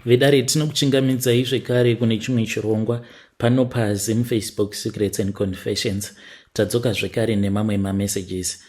Vedare, tinokuchingamidzai zvekare kune chimwe chirongwa pano paZim Facebook Secrets and Confessions. Tadzoka zvekare nemamwe mamessages.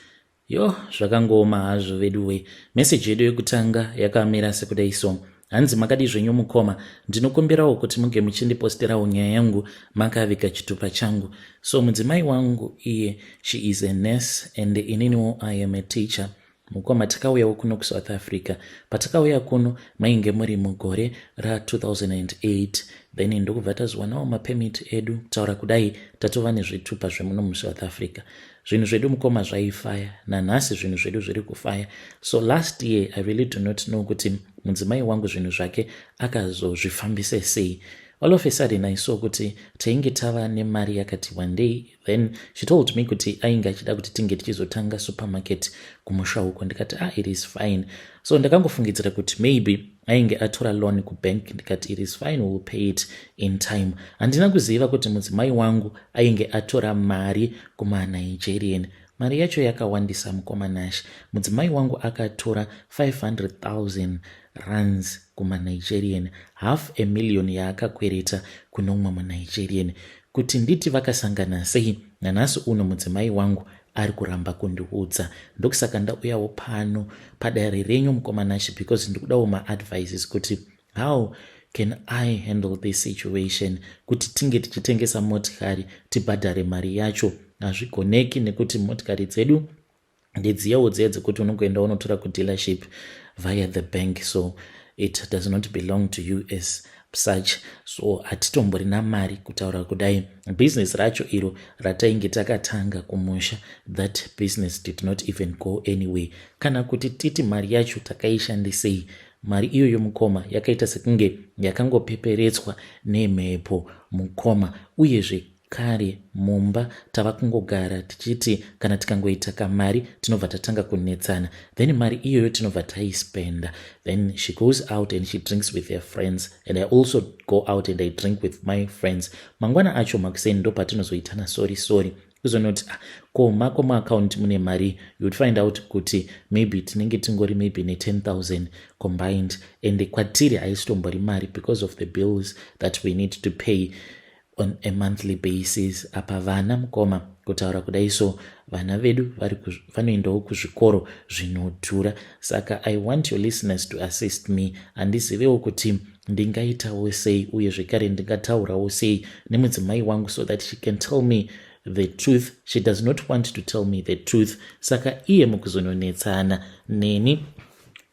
Yo, zvakangooma hazvo veduwe. Meseji yedu yekutanga yakamira sekudai so. Hanzi, "Makadi zvenyu mukoma? Ndinokumbirawo kuti muge muchindiposterawo nyaya yangu makaviga chitupa changu. So mudzimai wangu iye, she is a nurse and ininiwo I am a teacher. Mukoma, takauyawo kuno kuSouth Africa. Patakauya kuno mainge muri mugore ra2008, then ndokubva tazowanawo mapermit edu. Kutaura kudai tatova nezvitupa zvemuno muSouth Africa. Zvinhu zvedu, mukoma, zvaifaya. Nanhasi zvinhu zvedu zviri kufaya. So last year, I really do not know kuti mudzimai wangu zvinhu zvake akazozvifambise sei. All of a sudden I saw kuti tainge tava nemari yakati one day. Then she told me kuti ainge achida kuti tinge tichizotanga supermarket kumusha uko. Ndikati, 'Ah, it is fine.' So ndakangofungidzira kuti maybe ainge atora loan kubank. Ndikati, 'It is fine, will pay it in time.' Handina kuziva kuti mudzimai wangu ainge atora mari kumaNigerian. Mari yacho yakawandisa, mukoma Nash. Mudzimai wangu akatora 500 000 rands kumaNigerian, half a million yaakakwereta kune umwe muNigerian. Kuti nditi vakasangana sei, nanhasi uno mudzimai wangu ari kuramba kundiudza. Ndokusaka ndauyawo pano padare renyu, mukoma Nash, because ndikudawo maadvices kuti how can I handle this situation, kuti tinge tichitengesa motikari tibhadhare mari yacho. Hazvigoneki nekuti motikari dzedu ndedziyawo dziya dzekuti unongoenda unotora kudealership via the bank, so it does not belong to you as such. So hatitomborina mari. Kutaura kudai, bhizinesi racho iro ratainge takatanga kumusha, that business did not even go anyway. Kana kuti titi mari yacho takaishandisei? Mari iyoyo, mukoma, yakaita sekunge yakangopeperetswa nemhepo, mukoma. Uyezve kare mumba tava kungogara tichiti kana tikangoita kamari tinobva tatanga kunetsana, then mari iyoyo tinobva taispenda. Then she goes out and she drinks with her friends, and I also go out and I drink with my friends. Mangwana acho makuseni ndo patinozoitana sorry, sorry. Kuzonoti, "Ah, ko mako muakaunti mune mari?" You would find out kuti maybe tinenge tingori maybe ne10 000 combined, and kwatiri haisitombori mari because of the bills that we need to pay on a monthly basis. Apa vana, mukoma, kutaura kudai so vana vedu vanoendawo kuzvikoro zvinodhura. Saka I want your listeners to assist me. Handizivewo kuti ndingaitawo sei, uye zvekare ndingataurawo sei nemudzimai wangu so that she can tell me the truth. She does not want to tell me the truth. Saka iye mukuzononetsana neni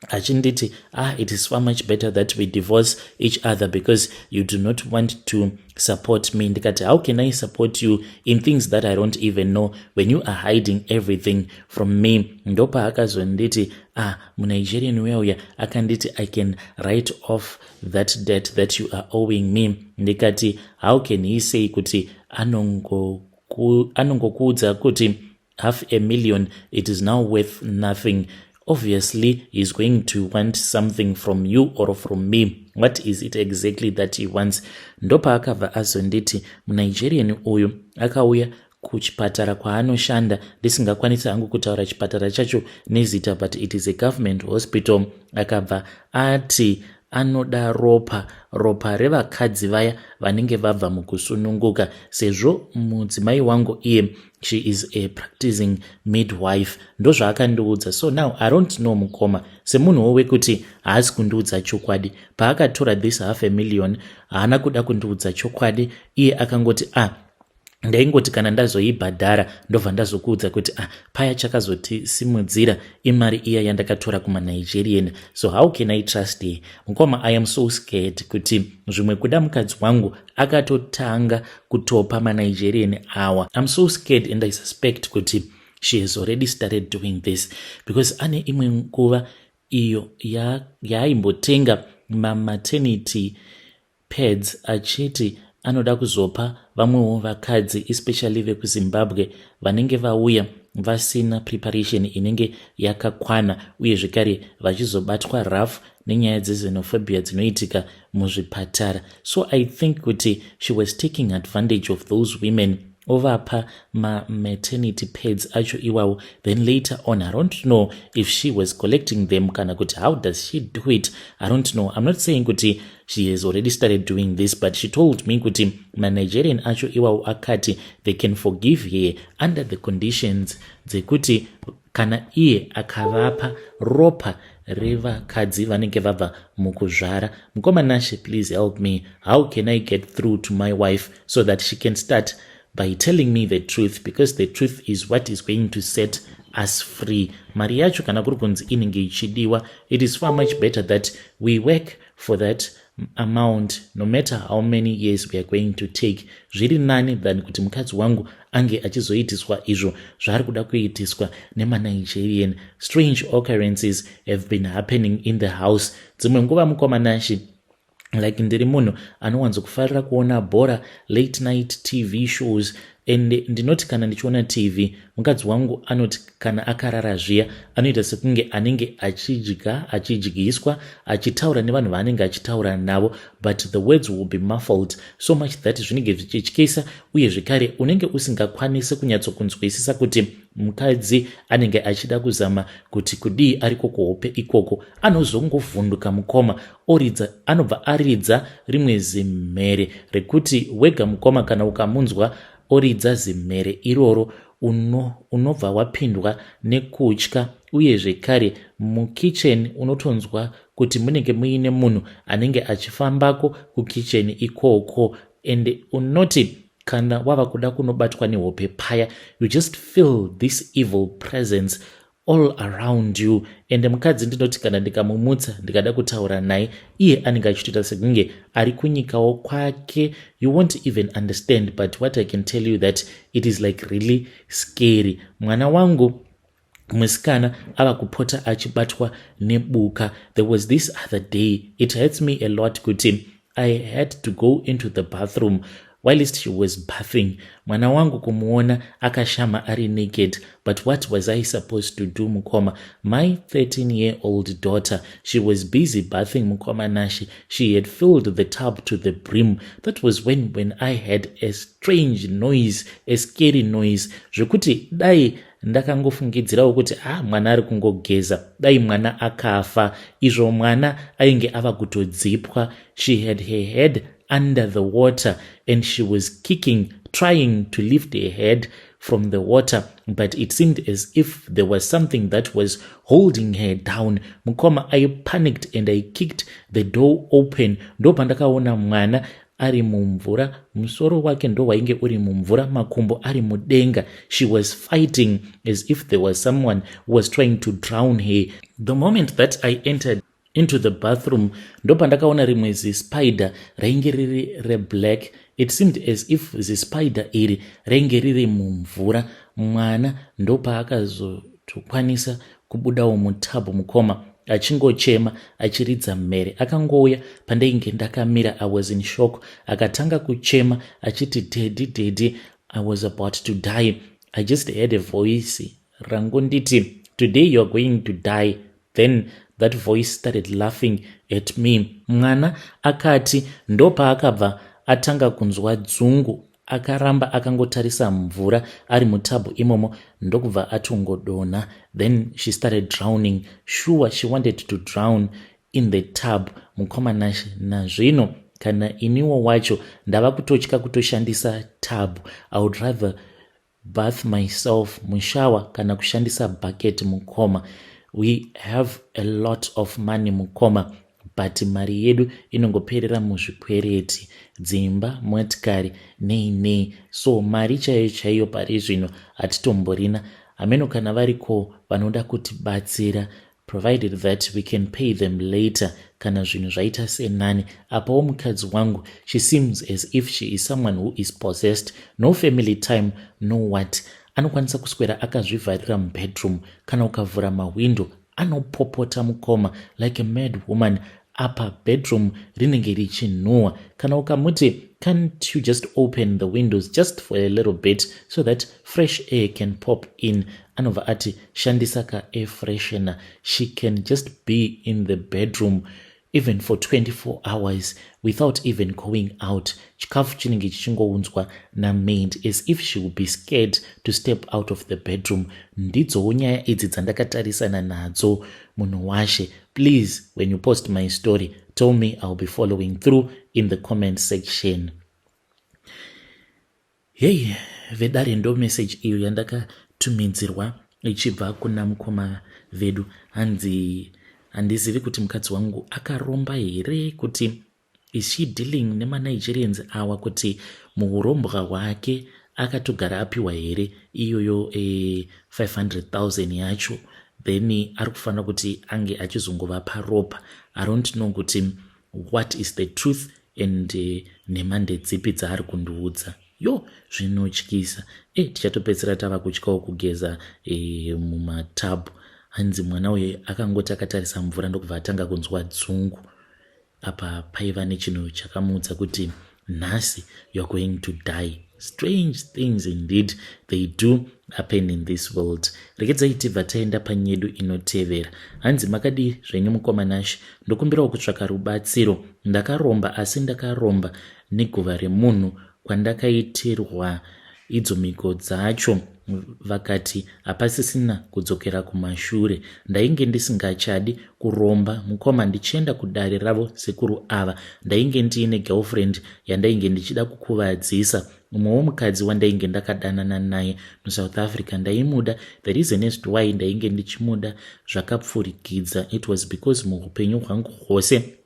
achinditi, "Ah, it is far much better that we divorce each other because you do not want to support me." Ndikati, "How can I support you in things that I don't even know when you are hiding everything from me?" Ndopaakazonditi, "Ah, muNigerian uya uya akanditi I can write off that debt that you are owing me." Ndikati, "How can he say kuti anongokuudza kuti half a million, it is now worth nothing? Obviously he's going to want something from you or from me. What is it exactly that he wants?" Ndopaakabva azonditi muNigerian uyu akauya kuchipatara kwaanoshanda. Ndisingakwanisi hangu kutaura chipatara chacho nezita, but it is a government hospital. Akabva ati anoda ropa, ropa revakadzi vaya vanenge vabva mukusununguka, sezvo mudzimai wangu iye, she is a practicing midwife. Ndozvaakandiudza. So now I don't know, mukoma, semunhuwo wekuti haasi kundiudza chokwadi. Paakatora this half a million, haana kuda kundiudza chokwadi. Iye akangoti, "Ah, ndaingoti kana ndazoibhadhara ndobva ndazokuudza kuti, ah, paya chakazotisimudzira imari iya yandakatora kumaNigerian." So how can I trust her, mukoma? I am so scared kuti zvimwe kuda mukadzi wangu akatotanga kutopa maNigerian awa. I'm so scared and I suspect kuti she has already started doing this, because ane imwe nguva iyo yaaimbotenga mamaternity pads achiti anoda kuzopa vamwewo vakadzi, especially vekuZimbabwe vanenge vauya vasina preparation inenge yakakwana, uye zvekare vachizobatwa rough nenyaya dzexenophobia dzinoitika muzvipatara. So I think kuti she was taking advantage of those women. Ovapa mamaternity pads acho iwawo. Then later on, I don't know if she was collecting them kana kuti how does she do it, I don't know. I'm not saying kuti she has already started doing this, but she told me kuti maNigerian acho iwawo akati they can forgive her under the conditions dzekuti kana iye akavapa ropa revakadzi vanenge vabva mukuzvara. Mukoma Nashe, please help me. How can I get through to my wife so that she can start by telling me the truth? Because the truth is what is going to set us free. Mari yacho kana kuri kunzi inenge ichidiwa, it is far much better that we work for that amount, no matter how many years we are going to take. Zviri nani than kuti mukadzi wangu ange achizoitiswa izvo zvaari kuda kuitiswa nemaNigerian. Strange occurrences have been happening in the house. Dzimwe nguva, mukoma Nashe, like ndiri munhu anowanzokufarira kuona bhora, late night TV shows, and ndinoti kana ndichiona TV, mukadzi wangu anoti kana akarara zviya, anoita sekunge anenge achidya, achidyiswa, achitaura nevanhu vaanenge achitaura navo, but the words will be muffled so much that zvinenge zvichityisa. Uye zvekare unenge usingakwanisi kunyatsokunzwisisa kuti mukadzi anenge achida kuzama kuti kudii ariko kuhope ikoko. Anozongovhunduka, mukoma, oridza, anobva aridza rimwe zimhere rekuti wega, mukoma, kana ukamunzwa oridza zimhere iroro, unobva wapindwa nekutya. Uye zvekare mukicheni unotonzwa kuti munenge muine munhu anenge achifambako kukicheni ikoko. And unoti kana wava kuda kunobatwa nehope paya, you just feel this evil presence all around you. And mukadzi ndinoti kana ndikamumutsa, ndikada kutaura naye, iye anenge achitoita sekunge ari kunyikawo kwake. You won't even understand, but what I can tell you, that it is like really scary. Mwana wangu musikana ava kupota achibatwa nebuka. There was this other day, it hurts me a lot kuti I had to go into the bathroom whilst she was bathing. Mwana wangu kumuona akashama ari naked, but what was I supposed to do, mukoma? My 13-year-old daughter, she was busy bathing, mukoma Nashe. She had filled the tub to the brim. That was when I had a strange noise, a scary noise, zvekuti dai ndakangofungidzirawo kuti, ah, mwana ari kungogeza, dai mwana akafa. Izvo mwana ainge ava kutodzipwa. She had her head under the water and she was kicking, trying to lift her head from the water, but it seemed as if there was something that was holding her down. Mukoma, I panicked and I kicked the door open. Ndo pandakaona mwana ari mumvura. Musoro wake ndo wainge uri mumvura, makumbo ari mudenga. She was fighting as if there was someone who was trying to drown her. The moment that I entered into the bathroom, ndo pandakaona rimwe zispider rainge riri reblack. It seemed as if zispider iri rainge riri mumvura. Mwana ndopaakazotokwanisa kubudawo mutub, mukoma, achingochema, achiridza mhere. Akangouya pandainge ndakamira. I was in shock. Akatanga kuchema achiti, "Daddy, Daddy, I was about to die." I just heard a voice rangonditi, "Today you are going to die." Then that voice started laughing at me. Mwana akati ndopaakabva atanga kunzwa dzungu. Akaramba akangotarisa mvura ari mutub imomo, ndokubva atongodonha. Then she started drowning. Sure, she wanted to drown in the tub. Mukoma Nashe, nazvino kana iniwo wacho ndava kutotya kutoshandisa tub. I would rather bath myself mushower kana kushandisa bucket. Mukoma, we have a lot of money, mukoma, but mari yedu inongoperera muzvikwereti, dzimba, motikari, nei nei. So mari chaiyo chaiyo pari zvino hatitomborina. Hameno kana variko vanoda kutibatsira, provided that we can pay them later kana zvinhu zvaita senani. Apawo mukadzi wangu, she seems as if she is someone who is possessed. No family time, no what. Anokwanisa kuswera akazvivharira mubedroom. Kana ukavhura mahwindo, anopopota, mukoma, like a mad woman. Apa bedroom rinenge richinhuhwa. Kana ukamuti, "Can't you just open the windows just for a little bit so that fresh air can pop in?" anobva ati, "Shandisa ka air freshener." She can just be in the bedroom. Even for 24 hours without even going out, chikafu chinenge chichingounzwa namaid, as if she will be scared to step out of the bedroom. Ndidzowo nyaya idzi dzandakatarisana nadzo, munhu washe. Please, when you post my story, tell me. I'll be following through in the comment section. Hei vedare, ndo message iyo yandakatumidzirwa ichibva kuna mukoma vedu. Hanzi, handizivi kuti mukadzi wangu akaromba here, kuti is she dealing nemaNigerians awa, kuti muurombwa hwake akatogara apiwa here iyoyo 500 000 yacho, then ari kufanira kuti ange achizongovapa ropa. I don't know kuti what is the truth and nhema ndedzipi dzaari kundiudza. Yo, zvinotyisa. Tichatopedzisira tava kutyawo kugeza mumatabhu. Hanzi mwana uyu akangoti akatarisa mvura, ndokubva atanga kunzwa dzungu. Apa paiva nechinhu chakamuudza kuti nhasi you are going to die. Strange things indeed, they do happen in this world. Regedzai tibva taenda panyedu inotevera. Hanzi, makadii zvenyu mukoma Nashe? Ndokumbirawo kutsvaka rubatsiro. Ndakaromba, asi ndakaromba neguva remunhu kwandakaitirwa idzo mhiko dzacho. Vakati hapasisina kudzokera kumashure. Ndainge ndisingachadi kuromba mukoma. Ndichienda kudare ravo sekuru ava, ndainge ndiine girlfriend yandainge ndichida kukuvadzisa, mumwewo mukadzi wandainge ndakadanana naye muSouth Africa. Ndaimuda. The reason as to why ndainge ndichimuda zvakapfurikidza, it was because muupenyu hwangu hwose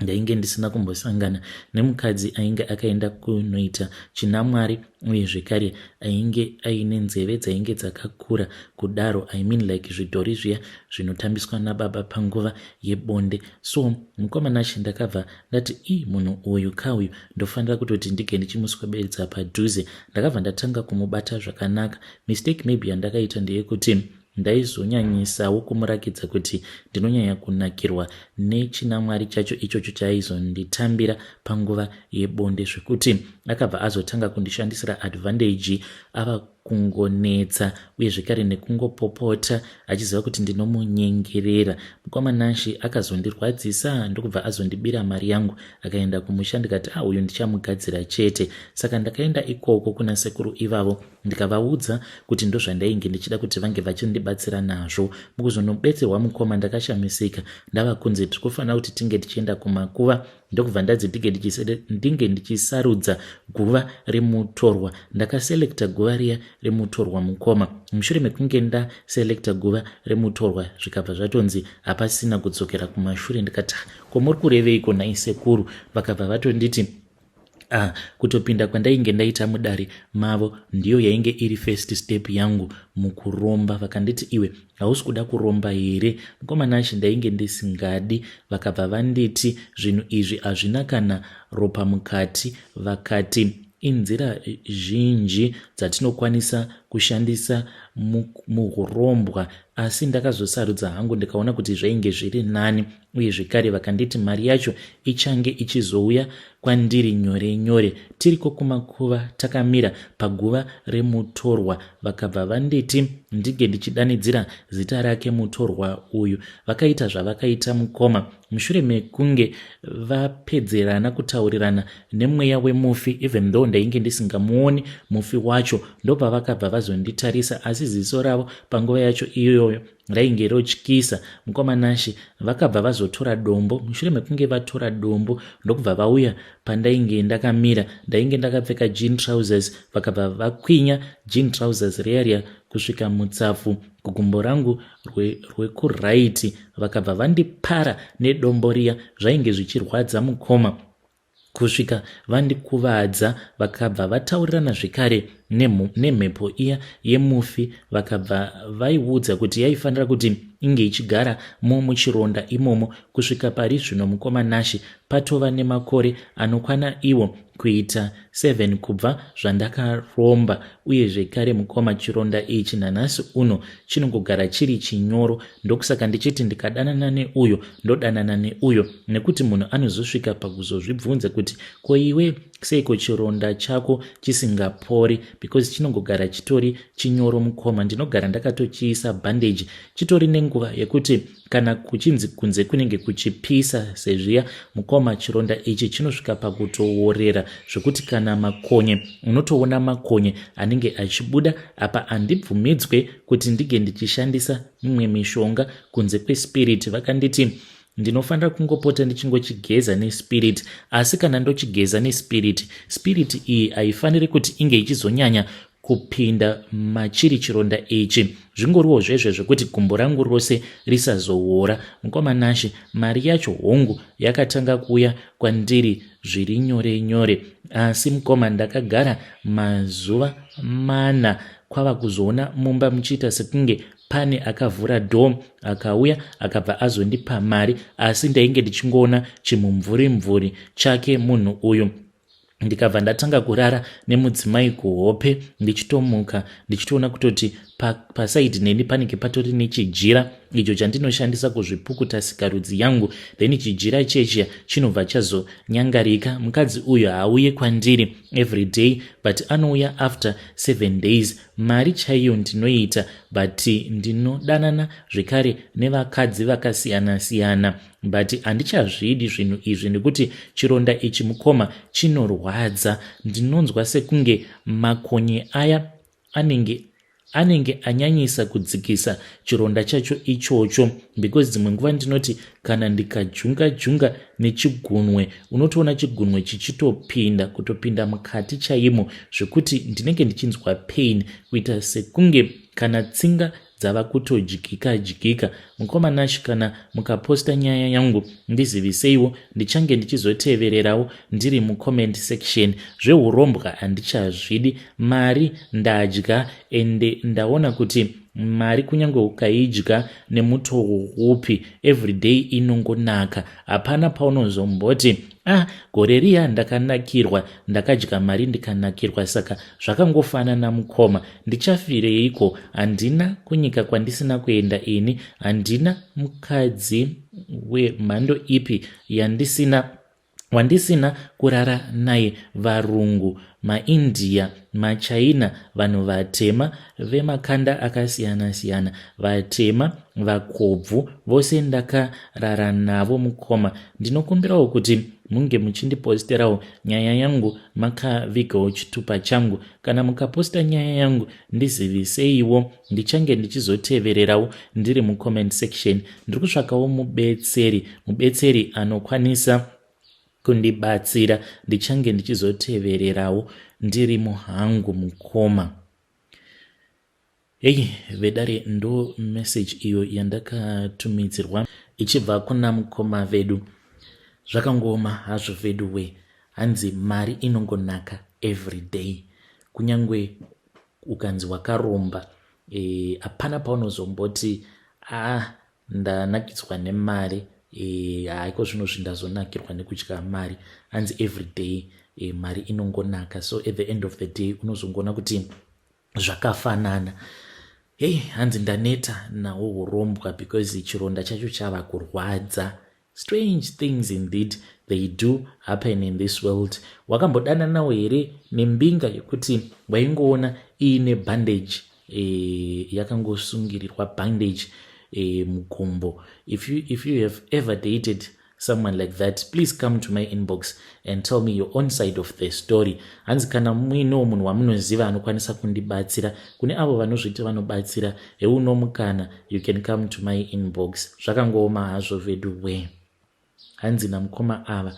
ndainge ndisina kumbosangana nemukadzi ainge akaenda kunoita chinamwari, uye zvekare ainge aine nzeve dzainge dzakakura kudaro, I mean like zvidhori zviya zvinotambiswa nababa panguva yebonde. So mukoma Nashe, ndakabva ndati, i munhu uyu kauyu ndofanira kutoti ndige ndichimuswededza padhuze. Ndakabva ndatanga kumubata zvakanaka. Mistake maybe yandakaita ndeyekuti ndaizonyanyisawo kumurakidza kuti ndinonyanya kunakirwa nechinamwari chacho ichocho chaaizonditambira panguva yebonde, zvekuti akabva azotanga kundishandisira advantage, ava kungonetsa uye zvekare nekungopopota achiziva kuti ndinomunyengerera. Mukoma Nashe, akazondirwadzisa, ndokubva azondibira mari yangu, akaenda kumusha. Ndikati, ah, uyu ndichamugadzira chete. Saka ndakaenda ikoko kuna sekuru ivavo, ndikavaudza kuti ndozvandainge ndichida kuti vange vachindibatsira nazvo. Mukuzonobetserwa mukoma, ndakashamisika ndava kunzi tiri kufanira kuti tinge tichienda kumakuva, ndokubva ndanzi ndinge ndichisarudza guva remutorwa. Ndakaselekta guva riya remutorwa mukoma. Mushure mekunge ndaselekta guva remutorwa, zvikabva zvatonzi hapasina kudzokera kumashure. Ndikati, ko muri kureveiko nhai sekuru? Vakabva vatonditi, ah, kutopinda kwandainge ndaita mudare mavo ndiyo yainge iri first step yangu mukuromba. Vakanditi, iwe hausi kuda kuromba here? Mukoma Nashe, ndainge ndisingadi. Vakabva vanditi zvinhu izvi hazvina kana ropa mukati. Vakati inzira zhinji dzatinokwanisa kushandisa muurombwa, asi ndakazosarudza hangu, ndikaona kuti zvainge zviri nani. Uye zvekare vakanditi mari yacho ichange ichizouya kwandiri nyore nyore. Tiriko kumakuva, takamira paguva remutorwa, vakabva vanditi ndinge ndichidanidzira zita rake mutorwa uyu. Vakaita zvavakaita mukoma. Mushure mekunge vapedzerana kutaurirana nemweya wemufi, even though ndainge ndisingamuoni mufi wacho, ndopavakabva vazonditarisa, asi ziso ravo panguva yacho iyoyo rainge rotyisa mukoma Nashe. Vakabva vazotora dombo. Mushure mekunge vatora dombo, ndokubva vauya pandainge ndakamira. Ndainge ndakapfeka jean trousers. Vakabva vakwinya jean trousers riya riya kusvika mutsapfu kugumbo rangu rwekuright. Vakabva vandipara nedombo riya. Zvainge zvichirwadza mukoma, kusvika vandikuvadza. Vakabva vataurirana zvekare nemhepo iya yemufi. Vakabva vaiudza kuti yaifanira kuti inge ichigara mo muchironda imomo kusvika pari zvino. Mukoma Nashe, patova nemakore anokwana iwo kuita 7 kubva zvandakaromba. Uye zvekare mukoma, chironda ichi nanhasi uno chinongogara chiri chinyoro. Ndokusaka ndichiti ndikadanana neuyo, ndodanana neuyo, nekuti munhu anozosvika pakuzozvibvunza kuti, ko iwe Seiko chironda chako chisingapori? Because chinongogara chitori chinyoro mukoma. Ndinogara ndakatochiisa bandage. Chitori nenguva yekuti kana kuchinzi kunze kunenge kuchipisa sezviya, mukoma, chironda ichi chinosvika pakutoworera zvekuti kana makonye, unotoona makonye anenge achibuda. Apa handibvumidzwe kuti ndige ndichishandisa mimwe mishonga kunze kwespirit. Vakanditi ndinofanira kungopota ndichingochigeza nespirit, asi kana ndochigeza nespirit, spirit iyi haifaniri kuti inge ichizonyanya kupinda machiri chironda ichi. Zvingoriwo zvezve zvekuti gumbo rangu rose risazoora. Mukoma Nashe, mari yacho hongu yakatanga kuuya kwandiri zviri nyore nyore, asi mukoma, ndakagara mazuva 4 kwava kuzoona mumba muchiita sekunge pane akavhura door akauya, akabva azondipa mari, asi ndainge ndichingoona chimumvuri mvuri chake munhu uyu. Ndikabva ndatanga kurara nemudzimai kuhope, ndichitomuka ndichitoona kutoti paside neni panenge patori nechijira icho chandinoshandisa kuzvipukuta sikarudzi yangu. Then chijira chechiya chinobva chazonyangarika. Mukadzi uyu haauye kwandiri every day, but anouya after 7 days. Mari chaiyo ndinoita, but ndinodanana zvekare nevakadzi vakasiyana-siyana, but handichazvidi zvinhu izvi nekuti chironda ichi, mukoma, chinorwadza. Ndinonzwa sekunge makonye aya anenge anyanyisa kudzikisa chironda chacho ichocho, because dzimwe nguva ndinoti kana ndikajunga junga nechigunwe, unotoona chigunwe chichitopinda, kutopinda mukati chaimo, zvekuti ndinenge ndichinzwa pain, kuita sekunge kana tsinga dzava kutodyika dyika. Mukoma Nash, kana mukaposta nyaya yangu, ndiziviseiwo. Ndichange ndichizotevererawo ndiri mucomment section. Zveurombwa handichazvidi. Mari ndadya, ende ndaona kuti mari kunyange ukaidya nemutoo upi, everyday inongonaka. Hapana paunozomboti, "Ah, gore riya ndakanakirwa, ndakadya mari ndikanakirwa." Saka zvakangofanana, mukoma. Ndichafireiko? Handina kunyika kwandisina kuenda ini. Handina mukadzi wemhando ipi yandisina wandisina kurara naye. Varungu, maIndia, maChina, vanhu vatema vemakanda akasiyana-siyana, vatema, vakobvu, vose ndakarara navo. Mukoma, ndinokumbirawo kuti munge muchindiposterawo nyaya yangu makavigawo chitupa changu. Kana mukaposta nyaya yangu, ndiziviseiwo. Ndichange ndichizotevererawo ndiri mucomment section. Ndiri kutsvakawo mubetseri, mubetseri anokwanisa kundibatsira. Ndichange ndichizotevererawo ndirimo hangu, mukoma. Hei vedare, ndo message iyo yandakatumidzirwa ichibva kuna mukoma vedu. Zvakangooma hazvo vedu we. Hanzi mari inongonaka every day, kunyange ukanzi wakaromba, hapana paunozomboti, "Ah, ndanakidzwa nemari, haiko zvino zvindazonakirwa nekudya mari." Hanzi everyday mari inongonaka, so at the end of the day unozongoona kuti zvakafanana. Hei, hanzi ndaneta nawo urombwa because chironda chacho chava kurwadza. Strange things indeed, they do happen in this world. Wakambodananawo here nembinga yekuti waingoona iine bandage, yakangosungirirwa bandage mugumbo? If you have ever dated someone like that, please come to my inbox and tell me your own side of the story. Hanzi kana muinewo munhu wamunoziva anokwanisa kundibatsira, kune avo vanozviti vanobatsira, heuno mukana, you can come to my inbox. Zvakangooma hazvo vedu we. Hanzi namukoma ava,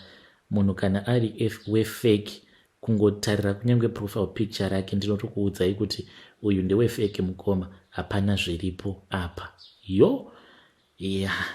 munhu kana ari wefake, kungotarira kunyange profile picture rake, ndinotokuudzai kuti uyu ndewefake, mukoma, hapana zviripo apa. Yo, yeah.